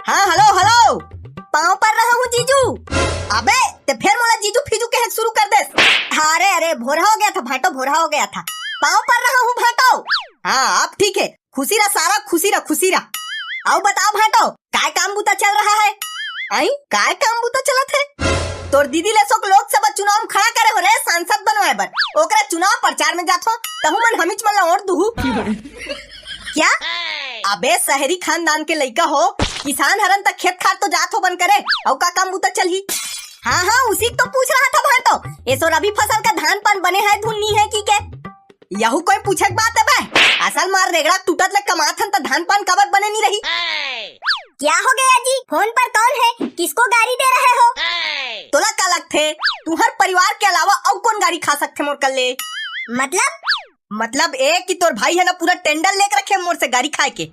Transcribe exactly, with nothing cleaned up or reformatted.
हाँ, hello, hello. पाँव पर रहा हूँ जीजू। अबे, ते फेर मोला जीजू फीजू कहे शुरू कर देस। अरे, अरे, भोरहा हो गया था भांटो, भोरहा हो गया था। पाँव पर रहा हूँ भांटो। हाँ, अब ठीक है। खुशी रह सारा, खुशी रह, खुशी रह। अउ बताओ भांटो, काय काम बूता चल रहा है? आई, काय काम बूता चलत है? तोर दीदी ले सोक लोकसभा चुनाव में खड़ा करे हो रे, सांसद बनवाए बर। ओकरा चुनाव प्रचार में जाथो, तहू मन हमीच मन ला वोट दुहू। क्या? अबे, शहरी खानदान के लइका हो, किसान हरन त खेत खार तो जात हो बन करे, अउ का काम बूता चलही? हाँ, हाँ, उसी तो पूछ रहा था भांटो, एसो रबी फसल का धान पान बने है धुन नी है कि के? यहू कोई पूछे के बात है बे? असल मार रेगड़ा टूटत ले कमात हन त धान पान काबर बने नी रही? क्या हो गया जी? फोन पर कौन है? किसको गारी दे रहे हो? तोला का लगथे? तुहर परिवार के अलावा अउ कौन गारी खा सकथे मोर कल्ले? मतलब? मतलब ए कि तोर भाई है ना, पूरा टेंडर लेके रखे मोर से गारी खाए के।